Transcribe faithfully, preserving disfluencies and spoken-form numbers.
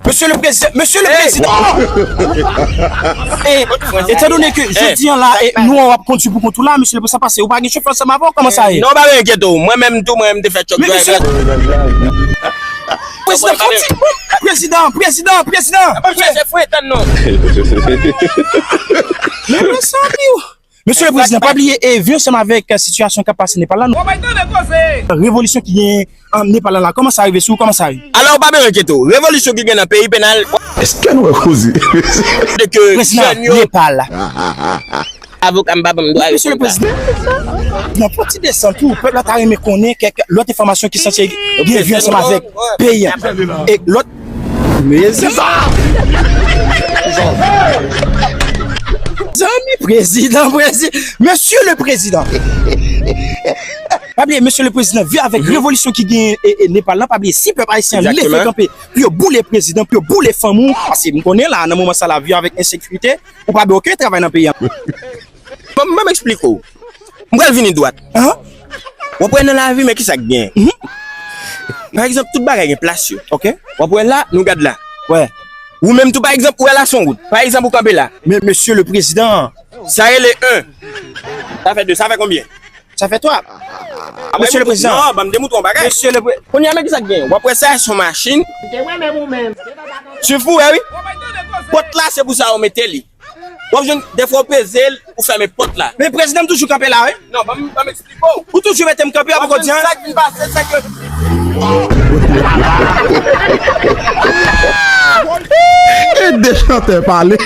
Mesye le prezidan, mesye le prezidan. E, etandone ke jodi an la, e, nou w ap kondui pou kont ou la, mesye le prezidan, pase ou pa gen chofè ansanm avè w, kòman sa ye? Non, pa enkyete w. Mwen menm tou, mwen menm te fè truck driver. Prezidan, prezidan, prezidan, prezidan. Ap chèche fwe tann non. Men mezanmi, mesye le prezidan, pa bliye, e, viv ansanm avèk, e, sitiyasyon k ap pase Nepal la. Revolisyon ki gen an Nepal la, kòman sa rive sou ou, kòman sa ye? Alò, pa bezwen enkyete w. Revolisyon ki gen nan peyi penal. Èske nou wè koze? De ke prezidan jèn yo Nepal. Avoka m pa ban m dwa reponn sa. Mesye le prezidan, nan fò ti desann tou, pèp la ta renmen konnen kèk lòt enfòmasyon ki sanse gen vye ansanm avèk peyi an. E lòt, mezanmi, zanmi, prezidan, prezidan, mesye le prezidan. Pa bliye, mesye le prezidan, vye avèk revolisyon ki gen e, e Nepal la, pa bliye, si pèp ayisyen an leve kanpe pou yo boule prezidan, pou yo boule fanm ou, paske m konnen la, nan moman sa la, vye avèk ensekirite, ou pa gen okenn travay nan peyi an. Ban m, ban m eksplike w. M pral vini dwat. An? W ap wè nan lavi, men kisa k gen. Pa egzanp, tout bagay gen plas yo. Ok. W ap wè la, nou gad la. Wè. Ou menm tou, pa egzanp, ou wè la se yon wout. Pa egzanp, ou kanpe la. Men, mesye le prezidan. Sa rele en. Sa fè de, sa fè konbyen? Sa fè twa. Mesye le prezidan. Non, ban m demoutre yon bagay. Mesye le pre- Kounye a, men kisa k gen. W ap wè sa, se yon machin. Swiv pou wè, wi. Pòt la, se pou sa yo mete li. W ap jwenn, dèfwa w peze l, ou fèmen pòt la. Men prezidan, m toujou kanpe la, wi. Non, ban m, ban m eksplike w. Ou toujou mete m kanpe, w ap ankò di an. Sa k vin pase, se ke e de chantè pale.